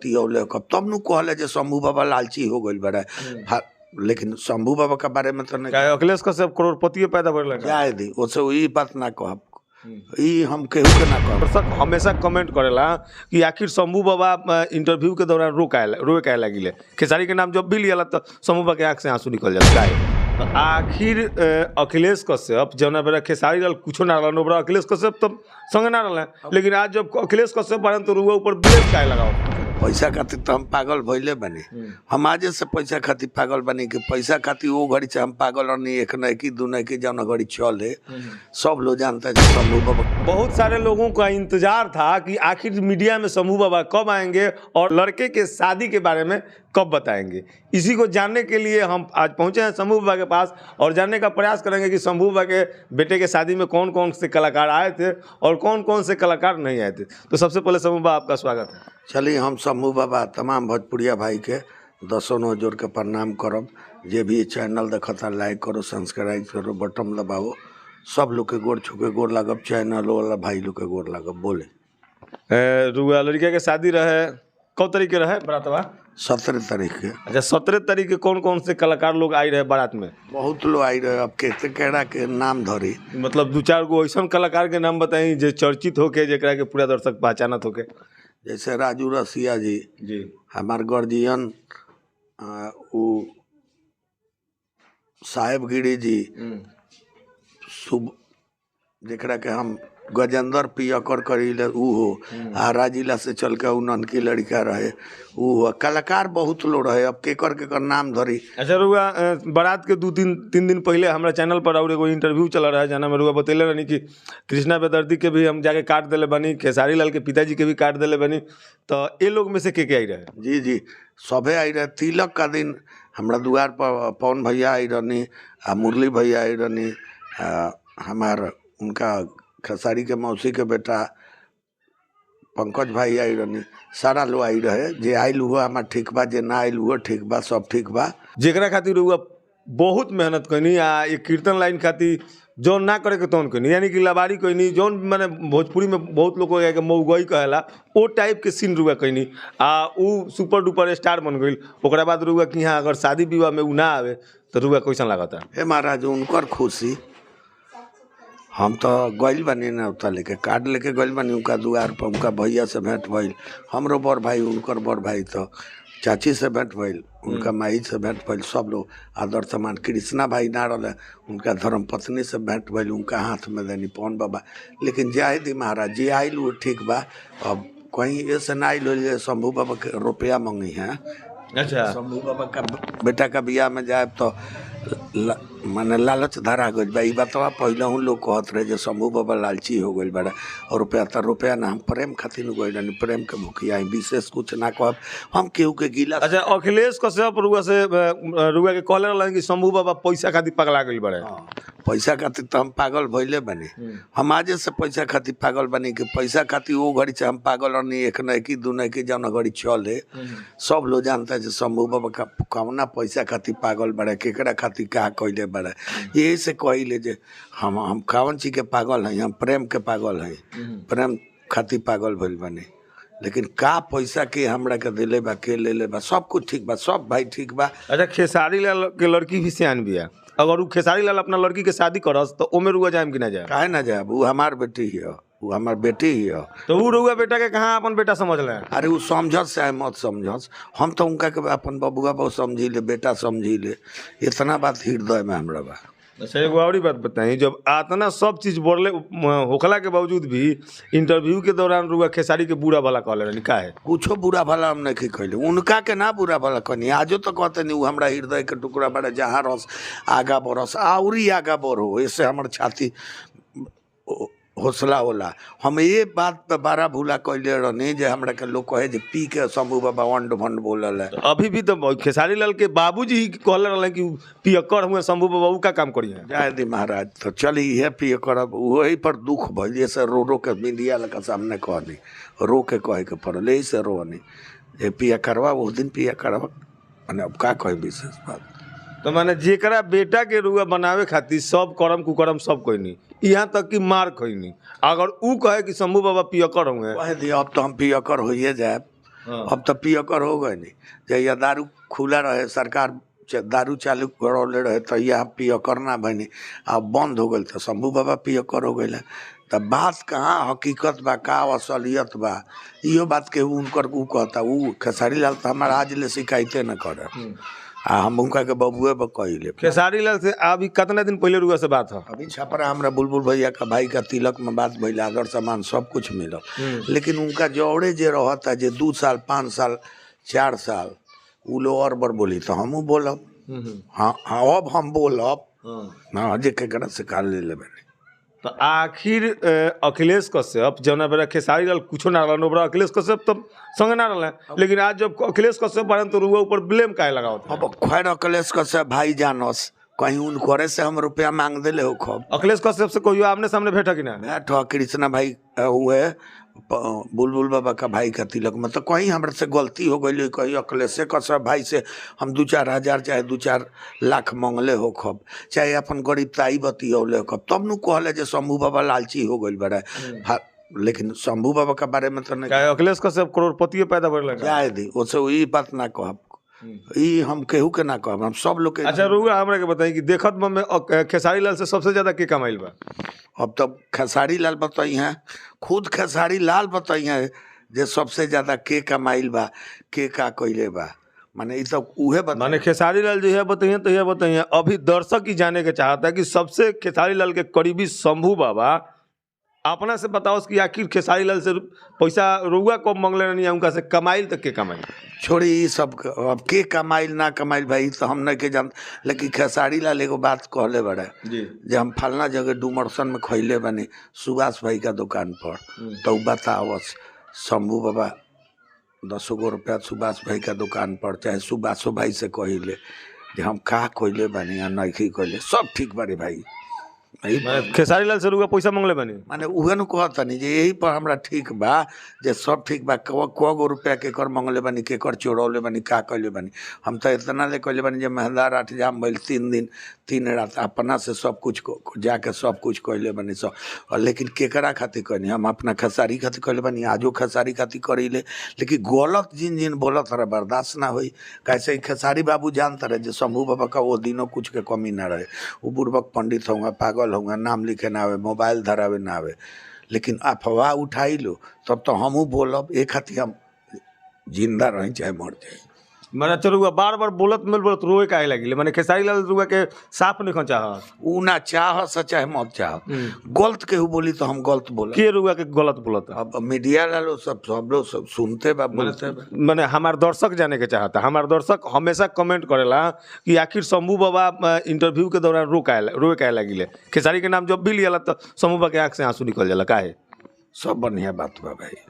बतियौले कब तब नु कहले जे शंभू बाबा लालची हो गइल बड़ा। लेकिन शंभू बाबा के बारे में तो नहीं। चाहे अखिलेश कश्यप करोड़पति पैदा भइल। जाए दी, ओसे ई बात ना कहब, ई हम केहू के ना कहब। दर्शक हमेशा कमेंट करेला कि आखिर शंभू बाबा इंटरव्यू के दौरान रो काहे रोए काहे लागिले। खेसारी के नाम जब भी लियाला तो शंभू बाबा के आंख से आंसू निकल जाला, काहे? तो आखिर अखिलेश कश्यप जौना बेरा खेसारी लाल कुछो ना रहलन, ओबरा अखिलेश कश्यप तो संगे ना रहलन, लेकिन आज जब अखिलेश कश्यप बारन तो रुआ ऊपर ब्लेम काहे लगाओ? पैसा खातिर तो हम पागल भइले बनी। हम आजे से पैसा खातिर पागल बनी कि पैसा खातिर वो घड़ी से हम पागल रहनी, एक न की दू न की जौन घड़ी चले सब लोग जानते हैं शंभू बाबा। बहुत सारे लोगों का इंतजार था कि आखिर मीडिया में शंभू बाबा कब आएंगे और लड़के के शादी के बारे में कब बताएंगे। इसी को जानने के लिए हम आज पहुंचे हैं शंभू बाबा के पास और जानने का प्रयास करेंगे कि शंभू बाबा के बेटे के शादी में कौन कौन से कलाकार आए थे और कौन कौन से कलाकार नहीं आए थे। तो सबसे पहले शंभू बाबा, आपका स्वागत है। चलिए, हम शंभू बाबा तमाम भोजपुरिया भाई के दसों नौ जोड़ के प्रणाम करब। जे भी चैनल देखता लाइक करो, सब्सक्राइब करो, बटन दबाओ। सब लोग के गोर छुके गोर लागब, चैनल वाला भाई लोग के गोर लागब। बोले। रुआ लड़के के शादी रहे, कब तारीख के रहे बरातवा? 17 तारीख के। अच्छा, 17 तारीख के कौन कौन से कलाकार लोग आए रहे बारात में? बहुत लोग आई रहे, अब केते केड़ा के नाम धरी। मतलब दू चार गो ऐसा कलाकार के नाम बताई जे चर्चित होके, जेकरा के पूरा दर्शक पहचानत होके। जैसे राजू रसिया जी, जी, हमार गर्जियन उ साहेब गिरी जी, शुभ जेकरा के हम गजेंद्र पियकर करीले उ हो, आ राजीला से चल के उ ननकी लड़का रहे उ हो। कलाकार बहुत लोग रहे, अब केकर केकर नाम धरी। अच्छा रुआ, बारात के 2-3 दिन पहले हमारा चैनल पर और एगो इंटरव्यू चला रहा है जना में रुआ बतैले रहनी कि कृष्णा बेदर्दी के भी हम जाके काट दिले बनी, खेसारी लाल के पिताजी के भी काट दिले बनी, तो ये लोग में से के के आई रहे? जी जी, सभे आई रहे। तिलक का दिन हमरा दुआर पर पवन भैया आई रहनी आ मुरली भैया आई रहनी, आ हमार उनका खेसारी के मौसी के बेटा पंकज भाई आई रहनी, सारा लोग आई रहे। जे आयल हुआ हमार ठीक बा, जे ना आयल हुआ ठीक बा, सब ठीक बा। जेकरा खातिर रुआ बहुत मेहनत कैनी आ ये कीर्तन लाइन खातिर जौन ना करे के तौन कैनी, यानी कि लबारी कैनी, जौन माने भोजपुरी में बहुत लोग के मऊगई कहेला ओ टाइप के सीन रुआ कैनी आ उ सुपर डुपर स्टार बन गई। ओकरा बाद रुआ कि यहाँ अगर शादी विवाह में उ ना आवे तो रुआ कैसन लागता? हे महाराज, उनकर खुशी। हम तो गइल बानी ना उता लेके, कार्ड लेके गइल बानी उनका दुआर पर, उनका भैया से भेंट भइल, हमरो बड़ भाई उनकर बड़ भाई तो चाची से भेंट भइल, उनका माई से भेंट भइल, सब लोग आदर सम्मान। कृष्णा भाई ना रहे, उनका धर्मपत्नी से भेंट भइल, उनका हाथ में देनी पवन बाबा। लेकिन जाए दी महाराज, जे आइल वो ठीक बा। अब कहीं ऐसे ना आइल हो शंभू बाबा के रुपया मंगी है। अच्छा, शंभू बाबा का बेटा का बियाह में जाए तो माने लालच धरा गइल बा। ई बतवा पहले हूँ लोग कहत रहे जे शंभू बाबा लालची हो गइल बड़ा और रुपया त रुपया ना, हम प्रेम खातिर गइल रहनी, प्रेम के भूखिया हई, विशेष कुछ ना कहब हम केहू के गिला। अच्छा, अखिलेश कश्यप रुआ से रुआ के कहले रहलन कि शंभू बाबा पैसा खातिर पगला गइल बड़े। पैसा खातिर तो हम पागल भइले बनी। हम आजे से पैसा खातिर पागल बनी कि पैसा खातिर वो घड़ी से हम पागल रहनी, एक न की दू न की जौन घड़ी चले सब लोग जानता है जे शंभू बाबा का कौना पैसा खातिर पागल बड़े, केकरा खातिर का कइले बड़े। यही से कहिले जे हम कौन चीज के पागल हैं, हम प्रेम के पागल हैं, प्रेम खातिर पागल भइल बनी। लेकिन का पैसा के हमरा के दिले बा, के ले बा, सब कुछ ठीक बा, सब भाई ठीक बा। अच्छा, खेसारी लाल के लड़की भी सियान बिया, अगर उ खेसारी लाल अपना लड़की के शादी करस तो ओमे रुआ जाएम कि ना जाए? काहे ना जाए, उ हमार बेटी ही हो, उ हमार बेटी ही हो। तो उ रुआ बेटा के कहाँ अपन बेटा समझ ले? अरे उ समझस चाहे मत समझस, हम तो उनका के अपन बबुआ बहु समझी ले, बेटा समझी ले, इतना बात हृदय में हमरा बा। अच्छा, एगो और बात बताई, जब आतना सब चीज़ बोलले होखला के बावजूद भी इंटरव्यू के दौरान रुआ खेसारी के बुरा भला कहले रहनी, काहे? कुछो बुरा भला हम नहीं कहले, उनका के ना बुरा भला कहनी, आजो तो कहते नहीं उ हमरा हृदय के टुकड़ा बड़े, जहाँ रस आगा बढ़स आउरी आगा बढ़ो, ऐसे हमर छाती हौसला होला। हम ये बात पे बड़ा भूला कैले रहनी जे हमरा के लोग कहे जे पी के शंभू बाबा अंड भंड बोलल है। अभी भी तो खेसारी लाल के बाबूजी ही कहले रहलन कि पियक्कर हुए शंभू बाबा, उ का काम करिए। जाए दी महाराज, तो चली इहे पिए करब, वही पर दुख भइल, जैसे रो रो के मीडिया लगा सामने कहनी, रो के कहे के पड़ल, यही से रोनी जे पिया करवा, वो दिन पिया करवा, माने अब का कहे विशेष बात। तो माने जेकरा बेटा के रुआ बनावे खातिर सब करम कुकरम सब कोई यहाँ तक कि मार खैनी, अगर उ कहे कि शंभू बाबा पियकर हुए कह दिया अब तो हम पियकर होइए जाए, अब तो पियकर हो गए नहीं। जहिया दारू खुला रहे, सरकार दारू चालू करौले रहे, तहिया हम पियकर ना बनी। अब बंद हो गई तो शंभू बाबा पियकर हो गए। त बात कहाँ हकीकत बा, का असलियत बा, इहो बात के उनकर ऊ कहता। ऊ खेसारी लाल तो हमारा आज ले शिकायते न करे, आ हम उनका के बबुए पर कहिले। खेसारी लाल से अभी कितना दिन पहले रुआ से बात है? अभी छपरा हमरा बुलबुल भैया का भाई का तिलक में बात भइल, आदर सामान सब कुछ मिलल, लेकिन उनका जौड़े जे रहता जे 2 साल 5 साल 4 साल उ लोग और बड़ बोली तो हमहू बोलब। हाँ हाँ, अब हम बोलब हाँ, जे केकरा से काल ले लेबे। तो आखिर अखिलेश कश्यप जौना बेरा खेसारी लाल कुछो ना रहलन, ओकरा अखिलेश कश्यप तो संगे ना रहलन, लेकिन आज जब अखिलेश कश्यप बारन तो रुआ ऊपर ब्लेम काहे लगावत? अब खैर अखिलेश कश्यप भाई जानस, कहीं उनकरे से हम रुपया मांग देले हो खब। अखिलेश कश्यप से कहियो आमने सामने भेट कि ना? भेंट हो कृष्णा भाई हुए बुलबुल बाबा का भाई का तिलक में, तो कहीं हमरा से गलती हो गई, कहीं अखिलेश कश्यप भाई से हम 2-4 हजार चाहे 2-4 लाख मंगले हो खब, चाहे अपन गरीबताई बतियौले हो खब, तब नु कहले जे शंभू बाबा लालची हो गई बड़ा। लेकिन शंभू बाबा के बारे में तो नहीं। चाहे अखिलेश कश्यप करोड़पति पैदा भइल जाए दी, ओसे ई बात ना कहब, ई हम केहू के ना कहब, हम सब लोग के। अच्छा रुआ हमरा के बताई कि देखत में खेसारी लाल से सबसे ज्यादा के कमाइल बा? अब तब खेसारी लाल बताई हैं, खुद खेसारी लाल बताई हैं जे सबसे ज्यादा के कमाइल बा, के का कइले बा, माने ई सब उहे बता। माने खेसारी लाल जो है बताइए तो यह बताइए, अभी दर्शक ही जाने के चाहता है कि सबसे खेसारी लाल के करीबी शंभू बाबा अपना से बताओ कि आखिर खेसारी लाल से पैसा रुआ कब मंगले नहीं, उनका से कमाइल तक के कमाइल? छोड़ी ई सब, अब के कमाइल ना कमाइल भाई तो हम नहीं के जान, लेकिन खेसारी लाल एगो बात कहले बड़े जी जे हम फलना जगह डुमरसन में खैले बनी सुभाष भाई का दुकान पर, तो बतावस शंभू बाबा 10 गो रुपया सुभाष भाई का दुकान पर, चाहे सुभाषो भाई से कहिले जे हम का कइले बानी आ नहीं कइले, सब ठीक बारे भाई। खेसारी लाल से रुआ पैसा मंगले बानी? माने उहे नु कहतनी जे यही पर हमरा ठीक बा जे सब ठीक बा, क गो रुपया केकर मंगले बानी, केकर चोरौले बानी, का कइले बानी। हम तो इतना ले कइले बानी जे मेहंदार 8 जाम भइल 3 दिन 3 रात अपना से सब कुछ जाके सब कुछ कइले बानी सब। और लेकिन केकरा खातिर कइनी, हम अपना खेसारी खातिर कइले बानी, आजो खेसारी खातिर करीले, लेकिन गलत जिन जिन बोलत रहे बर्दाश्त ना होई। कैसे खेसारी बाबू जानता रहे जे शंभू बाबा का वो दिनों कुछ के कमी ना रहे, वो बुर्बक पंडित होंगे, पागल होंगे, नाम लिखे ना आवे, मोबाइल धरावे ना आवे, लेकिन अफवाह उठाई लो तब तो हमहू बोलब, एक खातिर हम जिंदा रही चाहे मर जाए। माने चलो रुआ बार बार बोलत मिल बोलत रोए काहे लगिले? माने खेसारी लाल रुआ के साफ नहीं चाह, ऊ ना चाह से चाहे मत चाह, गलत केहू बोली तो हम गलत बोला। के रुआ के गलत बोलत? अब मीडिया वालों सब सब लोग सब सुनते बा बोलते बा। माने हमार दर्शक जाने के चाहता, हमार दर्शक हमेशा कमेंट करेला कि आखिर शंभू बाबा इंटरव्यू के दौरान रोए काहे लगिले, खेसारी के नाम जब भी लियाला तो शंभू बाबा के आँख से आंसू निकल जाला काहे? सब बढ़िया बात बा भाई।